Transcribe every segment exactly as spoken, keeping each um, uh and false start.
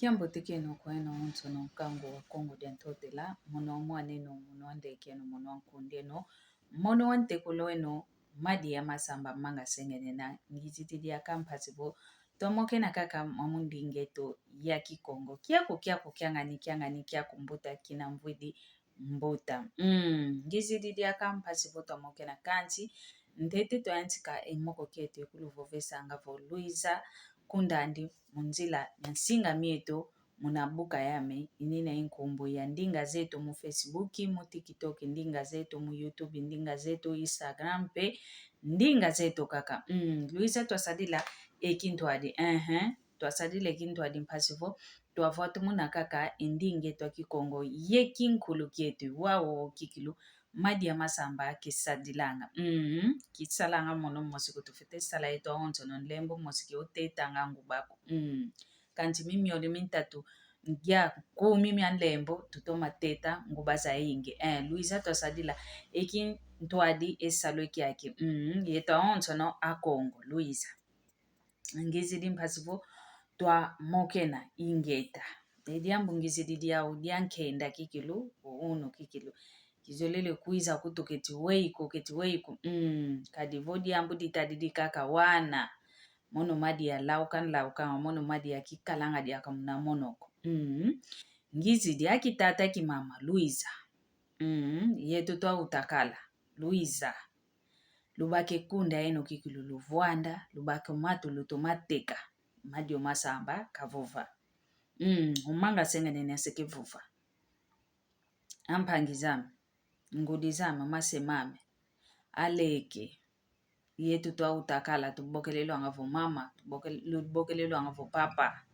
Kiambote kieno kweno onsono, nkangu wa Kongo dia Ntotela, mono wa mwaneno, mono wa ndekeno, mono wa nkundeno, mono wa ntekolo eno, Madia Masamba Manga Sengenena, ngizidi diaka mpasi vo twamokena kaka mwa mu ndinga eto ya Kikongo. Kiaku, kiaku, kiangani, kiangani, kiaku mbuta kina mvwidi mbuta. Mm, ngizidi diaka mpasi vo twamokena kansi, ntete twayantika e moko kieto e kuluvovesanga vo Luiza Kundandi mu nzila ya nsinga mieto, muna buka yame, inina i nkumbu ya ndinga zeto mu Facebook, mu TikTok, ndinga zeto mu YouTube, ndinga zeto Instagram, mpe ndinga zeto kaka. Mm, Luiza twasadila e kintwadi, ehe, twasadila e kintwadi mpasi vo twavwa tumuna kaka e ndinga eto a Kikongo ye kinkulu kieto, wau kikilu Madia Masamba kisadilanga. Mm, kisalanga mono mosi ko, tufwete sala yeto awonsono nlembo mosi, ke utetanga nguba ko. Mm. Kansi mimiole mintatu, ngia kumi mia nlembo, tutoma teta nguba zayingi. Eh, Luiza twasadila e kintwadi e salu kiaki. Mm, yeto awonsono Akongo, Luiza. Ngizidi mpasi vo twamokena ingeta. E diambu ngizidi diau dia nkenda kikilu, unu kikilu. Kizolele kwiza kutu keti weyi ko, keti weyi ko. Mm, kadi vo diambu ditadidi kaka wana. Mono Madia lauka nlauka, mono Madia kikalanga diaka muna mono ko. Mm. Ngizidi aki tata ki mama, Luiza. Mm, yeto twautakala, Luiza. Lubaka e kunda eno kikilu luvwanda, lubaka o matu lutoma teka, Madia Masamba kavova. Mm, o Manga Sengenena se kevova. A mpangi zame, ngudi zame, mase mame, aleke, yeto twautakala, tubokelelwanga vo mama, tubokel-, lubokelelwanga vo papa.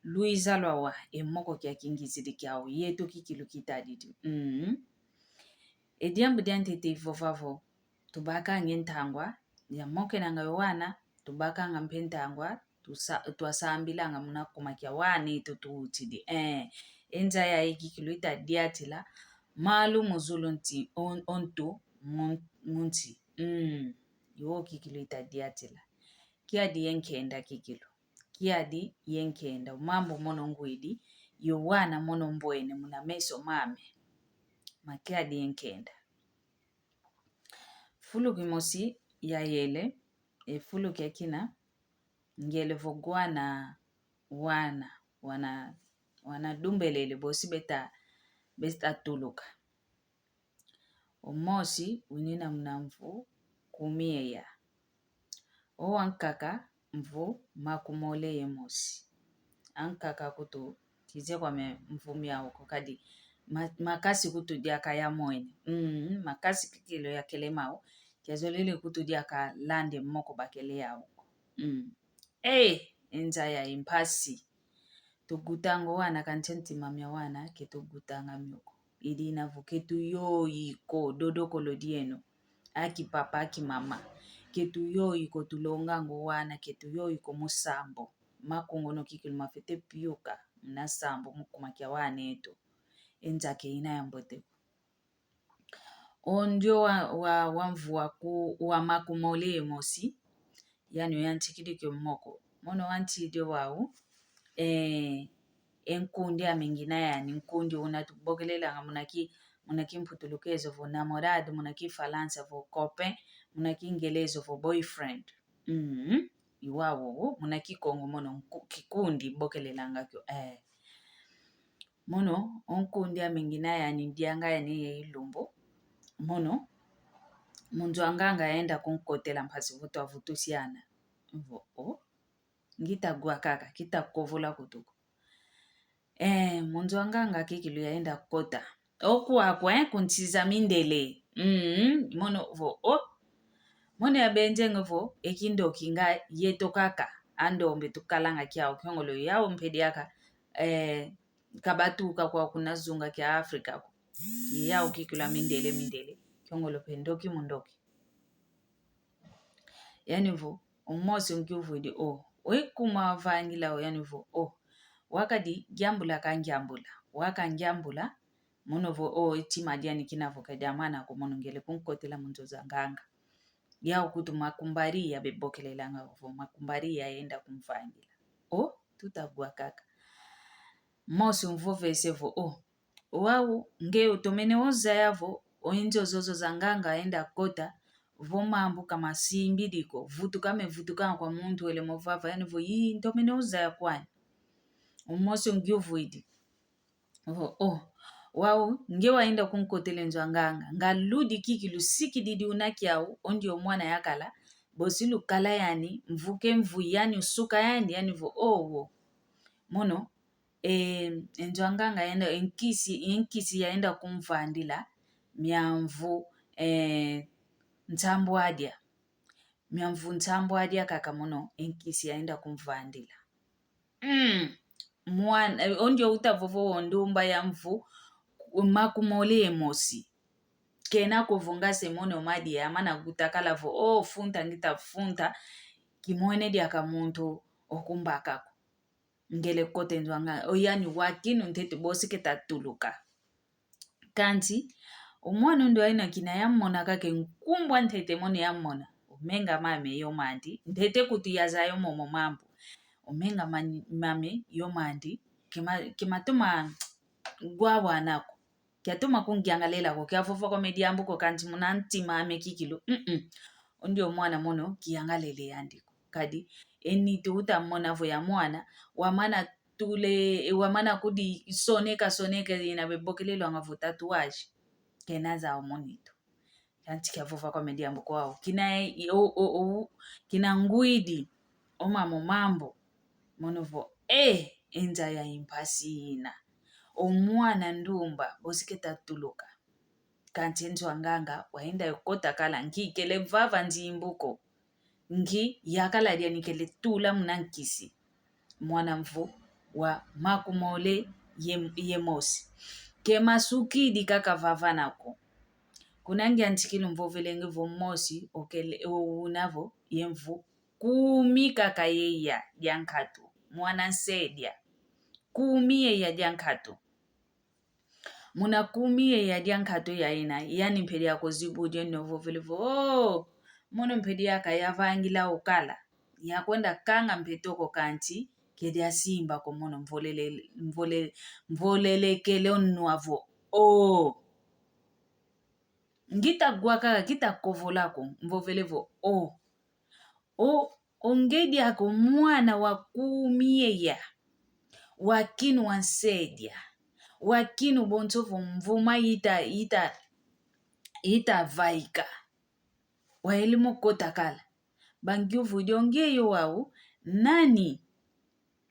Luiza lwawa, e moko kiaki ngizidi kiau, yeto kikilu kitadidi. Mm. E diambu diantete ivova vo, tubakanga e ntangwa ya mokenanga yo wana, tubakanga mpe ntangwa tusa-, twasambilanga muna kuma kia wana eto tuutidi. Eh, e nza yayi kikilu itadiatila, malu mu zulu nti, on-, o ntu mu-, mu nsi. Mm, i wo kikilu itadiatila. Kiadi ye nkenda kikilu. Kiadi ye nkenda. O mambu mono ngwidi, yo wana mono mbwene muna meso mame. Ma kiadi ye nkenda. Fulu kimosi yayele, e fulu kia kina, ngele vo gwana wana, wana, wana dumbelele bosi beta, beta tuluka. O mosi winina muna mvu kumi ye ya. O wankaka mvu makumole ye mosi. Ankaka kutu kize kwame mvu miau ko kadi ma-, makasi kutu diaka ya mwene. Mm, makasi kikilu yakele mau, kiazolele kutu diaka lande moko bakele yau ko. Mm. Eh, e nza yayi mpasi. Tugutanga o wana kansi e ntima mia wana ke tugutanga mio ko. Idina vo ke tuyoyi ko, dodokolo dieno. Aki papa, aki mama. Ke tuyoyi ko, tulonganga o wana, ke tuyoyi ko musambu. Makungono kikilu mafwete piuka muna sambu mu kuma kia wana eto. E nza ke ina ya mbote ko. O ndio wa, wa, wa mvu wa ku, wa makumole ye mosi, yani oyantikidi kio moko. Mono wantidi o wau, eh, e nkundi ame ngina yani, nkundi una tubokelelanga muna ki, muna kimputulukezo vo namorado, muna kifalansa vo copain, muna kingelezo vo boyfriend. Mm, i wau, muna Kikongo mono nku-, kikundi bokelelanga kio, eh. Mono, o nkundi ame ngina yani ndianga yani ye ilumbu. Mono, munzu a nganga yayenda kunkotela mpasi vo twavutusiana. Vo, o, ngita gwa kaka, kita kovola kutu ko. Eh, munzu a nganga kikilu yayenda kota. O kwaku, eh, kuntiza mindele. Mm, mono vo, o. Mono yabenzenge vo, e kindoki nga yeto kaka. A ndombe tukalanga kiau, kiongolo yau mpe diaka, eh, kabatuka kwa kuna zunga kia Afrika ko. Yau kikilu a mindele, mindele. Kiongolo mpe ndoki mu ndoki. Yani vo, o mosi nkiuvwidi o. Oyi kuma wavangila o, yani vo, o. Wakadi, diambula kangiambula. Wakangiambula, mono vo, o, e tima diani kina vo kadiamana ko, mono ngele kunkotela munzu za nganga. Yau kutu makumbaria bebokelelanga vo, makumbaria yenda kumvangila. O, tutagwa kaka. Mosi umvovese vo, oh, wau, nge utomene ozaya vo, o nzia zozo za nganga enda kota, vo mambu ka masimbidi ko, vutuka mevutuka kwa muntu wele mo vava, yani vo, ii, ntomene ozaya kwani. Umosi ungiuvwidi vo, oh, wau, nge waenda kunkotele nzo a nganga, ngaludi kiki lusikididi una kiau, o ndio mwana yakala, bosi lukala yani, mvu ke mvu yani, usuka yani, yani vo, oh, wo. Mono, eh, e nzo a nganga yaenda, e nkisi, e nkisi yaenda kumvandila, miamvu, eh, nsambwadia. Miamvu nsambwadia kaka mono, e nkisi yaenda kumvandila. Mm. Mwana, eh, o ndio utavova o ndumba ya mvu, makumole ye mosi. Kena ko vo ngase mono madi ya mana kutakala vo, oh, funta ngita funta, kimwene diaka muntu okumbaka ko. Ngele kote nzo a nganga, o yani wakinu ntete bosi keta tuluka. Kansi, o mwana undo aina kina yamona kake nkumbu a ntete mono yamona. O menga mame yo mandi, ntete kutu yazaya momo mambu. O menga mani-, mame yo mandi, kema, kematoma gwa wana ko. Kiatoma kungiangalela ko, kiavova kwame diambu ko, kansi muna ntima ame kikilu. Mm-mm. O ndio mwana mono, kiangalele yandi ko. Kadi, e nitu utamona vo ya mwana, wamana tule, e wamana kudisoneka, soneka, ina bebokelelwanga vo tatuage. Kena zau mo nitu. Kansi kiavova kwame diambu ko wau. Kina, o, o, o, kina ngwidi, o mamo mambu. Mono vo, eh, e nza ya impasi ina. O mwana ndumba, bosi keta tuluka. Kansi e nzo a nganga, waenda yo kota kala, nki kele vava nzimbu ko. Nki yakala dia ni kele tula muna nkisi. Mwana mvu wa makumole ye, ye mosi. Kemasukidi kaka vavana ko. Kuna ngiantikilu mvovelenge vo mosi, okele, o una vo, ye mvu kumi kaka yeya dia nkatu. Mwana nsedia. Kumi yeya dia nkatu. Muna kumi yeya dia nkatu ya ina, yani mpedi ako zibu dio novovele vo, oh, mono mpedi aka yavangila okala. Yakwenda kanga mpe toko kansi, kedi asimba ko mono mvolele-, mvole-, mvolelekele o nwa vo, oh. Ngita gwa kaka, kita kovola ko, mvovele vo, oh. O, o ngedi ako mwana wa kumi yeya. Wakinu wa nsedia. Wakinu bonso vo mvuma ita, ita, ita vaika. Wayele mo kota kala. Bangiuvwidi o nge yo wau, nani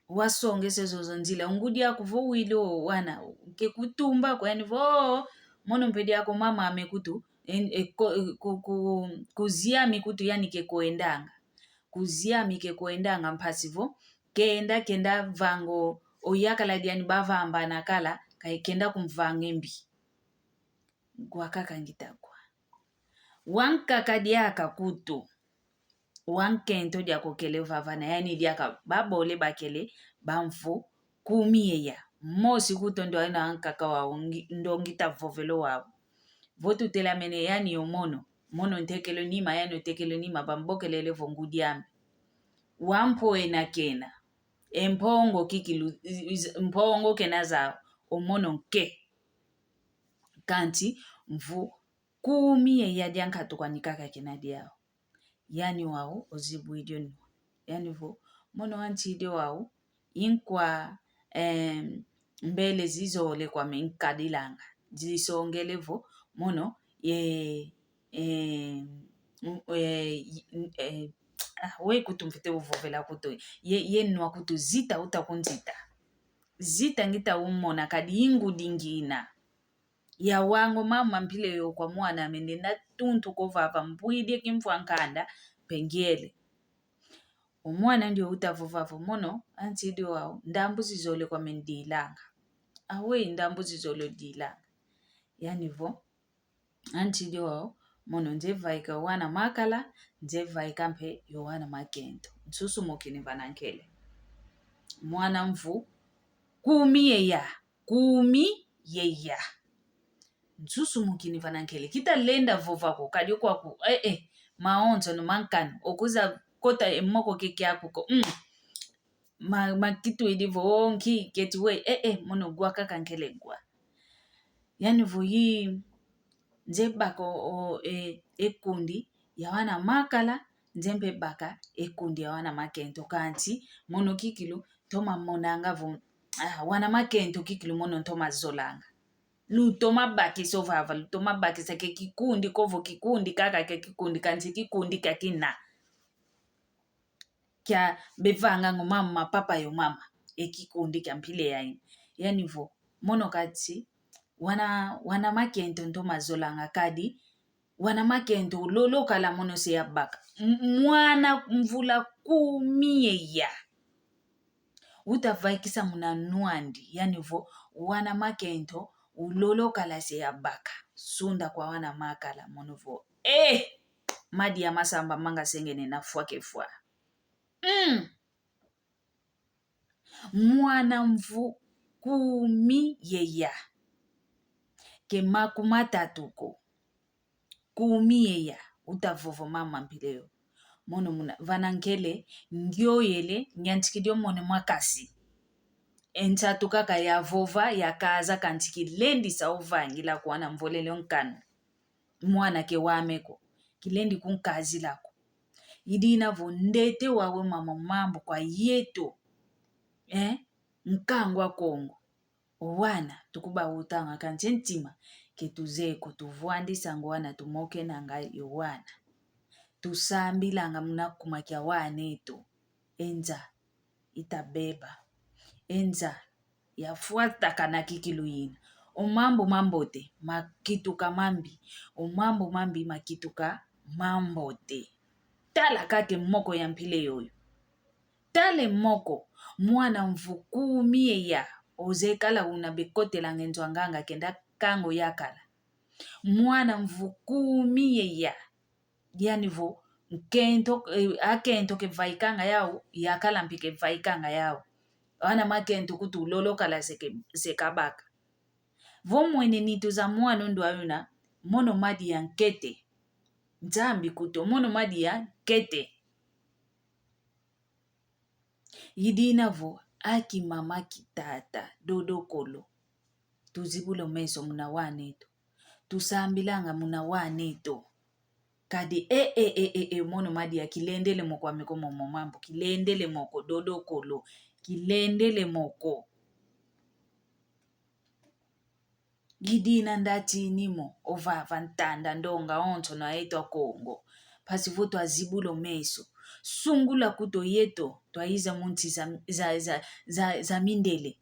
wasongese zozo nzila? O ngudi aku vo wili o wana, ke kutumba ko yani vo, mono mpedi ako mama ame kutu, en-, e, ko, e, ku, ku, kuziami kutu yani ke kwendanga. Kuziami ke kwendanga mpasi vo, kenda, kenda vanga o yakala diani bavambana kala, ka kenda kumvanga e mbi. Gwa kaka ngita gwa. Wankaka diaka kutu. Wankento diaka okele vavana, yani diaka babole bakele bamvu kumi yeya. Mosi kutu ndo aina wankaka wau ngi-, ndo ngita vovele wau. Vo tutelamene yani o mono, mono ntekele o nima, yani otekele o nima, bambokelele vo ngudi ame. Wampwena kena. E mpongo kikilu, i-, i-, mpongo kena zau, o mono nke. Kansi mvu kumi yeya dia nkatu kwani kaka kena diau. Yani wau ozibwidi o nwa. Yani vo, mono antidi wau, inkwa, em, mbele zizole kwame nkadilanga. Zisongele vo, mono, e, e, m-, e, i-, e, ah, we kutu mfite uvovela kutu. Ye, ye nwa kutu zita uta kunzita. Zita ngita umona kadi ingudi ngina. Yawanga o mama mpila yo kwa mwana ame nde natuntuka o vava mbwidi e kimfwa nkanda, mpe ngiele. O mwana ndio uta vova vo mono, antidi wau, ndambu zizole kwame ndilanga. Awe, ndambu zizole odilanga. Yani vo, antidi wau, mono nze vaika o wana makala, nze vaika mpe yo wana makento. Nsusumukini vana nkele. Mwana mvu, kumi yeya. Kumi yeya. Nsusumukini vana nkele. Kita lenda vova ko, kadi kwaku, eh, eh, maonso no mankani, okuza kota e moko keke aku ko. Mm. ma, makitwidi vo o nki keti we, e, e, mono gwa kaka nkele gwa. Yani vo yi, nze baka o, o, e, e kundi ya wana makala, nze mpe baka e kundi ya wana makento kanti, mono kikilu, ntoma monanga vo, ah, wana makento kikilu mono ntoma zolanga. Lutoma bakisa ovava, lutoma bakisa ke kikundi ko vo kikundi kaka ke kikundi kanti kikundi ka kina. Kia bevanga ngo mama, papa yo mama. E kikundi kia mpila yayi. Yani vo, mono kati, wana, wana makento ntoma zolanga kadi, wana makento ulolo kala mono se ya baka. M-, mwana mvula kumi ye ya. Uta vaikisa muna nwa andi, yani vo, wana makento, ulolo kala se ya baka. Sunda kwa wana makala, mono vo, eh! Madi ya masamba manga sengene na fwa ke fwa. Mm! Mwana mvu kumi ye ya. Ke makumatatu ko. Kumi ye ya, uta vovo mama mpila yo. Mono muna, vana nkele, ngioyele, ngiantikidi o mono mwakasi. E nsatu kaka ya vova, ya kaza, kanti kilendi sa ovangila ko wana mvolele o nkanu. Mwana ke wame ko, kilendi kunkazila ko. Idina vo ndete wawe mama mambu kwa yeto. Eh? Nkangu a Kongo. O wana, tukubawutanga kanti e ntima, ke tuzeye ko tuvwandisa ngo wana tumokenanga yo wana. Tusambilanga muna kuma kia waneto. E nza, ita beba. E nza, ya fwatakana kikilu yina. O mambu mambote, makituka mambi. O mambu mambi, makituka mambote. Tala kaka e moko ya mpila yoyo. Tala e moko, mwana mvu kumi ye ya, ozeye kala una bekotelanga e nzo a nganga kenda kanga o yakala. Mwana mvu kumi ye ya, yani vo, nkento, eh, akento ke vaikanga yau, yakala mpi ke vaikanga yau. Wana makento kutu ulolo kala se ke, se kabaka. Vo mwene nitu za mwana o ndwa yuna, mono madi ya nkete. Nzambi kutu, mono madi ya nkete. Idina vo, aki mama ki tata, dodokolo. Tuzibula o meso muna waneto. Tusambilanga muna waneto. Kadi, e, e, e, e, e, mono madi ya kilendele moko ame ko momo mambu. Kilendele moko, dodokolo. Kilendele moko. Idina nda tini mo, ovava ntanda ndonga onso na yeto a Kongo. Mpasi vo twazibula o meso. Sungula kutu yeto, twayiza mu nsi za, za, za, za, za mindele.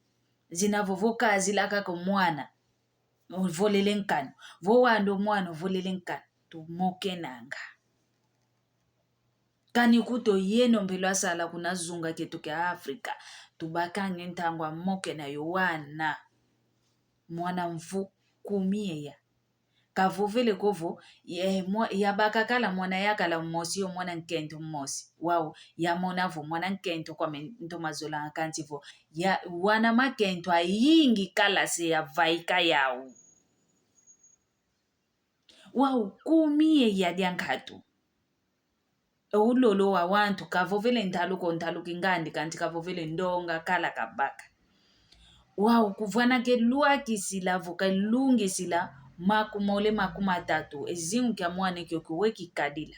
Zina vo, vo kazila kaka o mwana, ovolele nkanu. Vo wanda o mwana, ovolele nkanu. Tumokenanga. Kani kutu yeno mpe lwasala kuna zunga kieto kia Afrika, tubakanga e ntangu a mokena yo wana. Mwana mvu kumi ye ya. Kavovele ko vo, ye, mwa-, yabaka kala mwana yakala mmosi yo mwana nkento mmosi. Wau, yamona vo mwana nkento kwame ntoma zolanga kanti vo, ya, wana makento ayingi kala se yavaika yau. Wau kumi ye ya diankatu. E ulolo wa wantu kavovele ntalu ko, ntalu kingandi kanti kavovele ndonga kala kabaka. Wau kuvana ke lwakisila vo ke lungisila makumole makumatatu, e zingu kia mwana kio kiwe kikadila.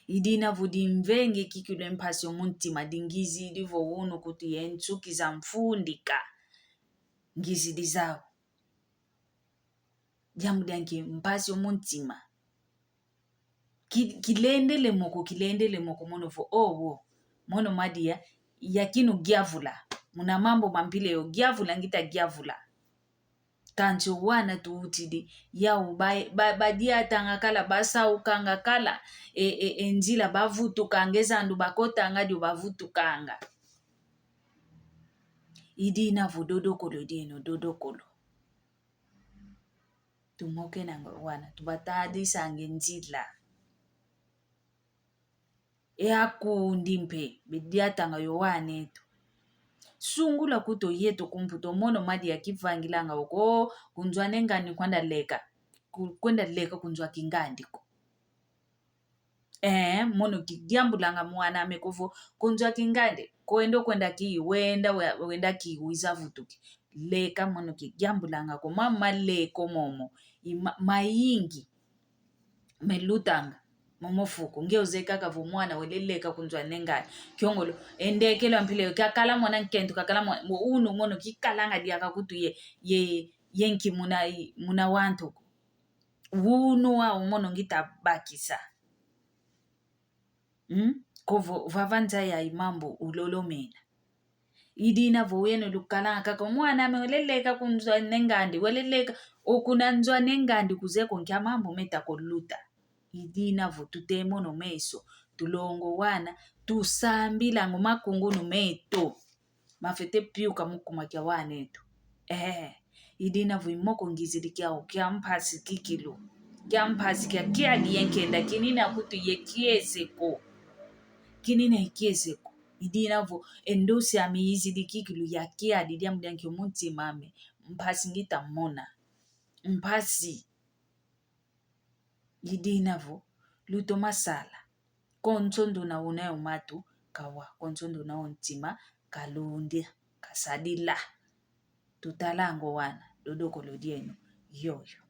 Idina vo dimvenge kikilu e mpasi o mu ntima, dingizidi vo unu kutu ye nsuki za mfundika. Ngizidi zau. Diambu dia nki? Mpasi o mu ntima. Ki-, kilendele moko, kilendele moko, mono vo, owo. Mono madi ya, ya kinu giavula. Muna mambu ma mpila yo, giavula ngita giavula. Kansi o wana tuwutidi, yau ba, ba, badiatanga kala, basaukanga kala, e, e, e nzila bavutukanga, e zandu bakotanga dio bavutukanga. Idina vo dodokolo dieno, dodokolo. Tumokenanga wana, tubatadisanga e nzila. E akundi mpe, bediatanga yo waneto. Sungula kutu yeto kumputu, mono madi ya kivangilanga oko, kunzwa ne ngani kwenda leka, ku-, kwenda leka kunzwa kingandi ko. Eh, mono kidiambulanga mwan'ame ko vo, kunzwa kingandi, kwenda kwenda ki, wenda, we-, wenda ki, wiza vutuki. Leka mono kidiambulanga ko, mama leko momo, i ma-, mayingi melutanga momo fuku. Nge uzeye kaka vo mwana wele leka kunzwa ne ngandi. Kiongolo, e ndekelo a mpila yo, kiakala mwana nkento, kiakala mwa-, mo-, unu mono kikalanga diaka kutu ye, ye, ye nki muna, muna wantu ko. Unu wau mono ngita bakisa. Hmm? Ko vo, vava nza ya i mambu ulolomena. I dina vo yeno lukalanga kaka, mwan'ame wele leka kunzwa ne ngandi, wele leka, o kuna nzwa ne ngandi kuzeye ko nkia mambu meta kuluta. I dina vo tutemono meso, tulongo wana, tusambilanga o makungunu meto. Mafete piuka mu kuma kia wan'eto. Eh, i dina vo i moko ngizidi kiau kia mpasi kikilu. Kia mpasi kia kiadi ye nkenda, kinina kutu ye kiese ko. Kinina ye kiese ko. I dina vo e ndosi ame izidi kikilu ya kiadi diambu dia nkio mu ntima ame. Mpasi ngita mona. Mpasi. I dina vo, lutoma sala. Konso nduna una yo matu, kawa. Konso nduna yo ntima, kalundia, kasadila. Tutalanga o wana, dodokolo dieno, yoyo.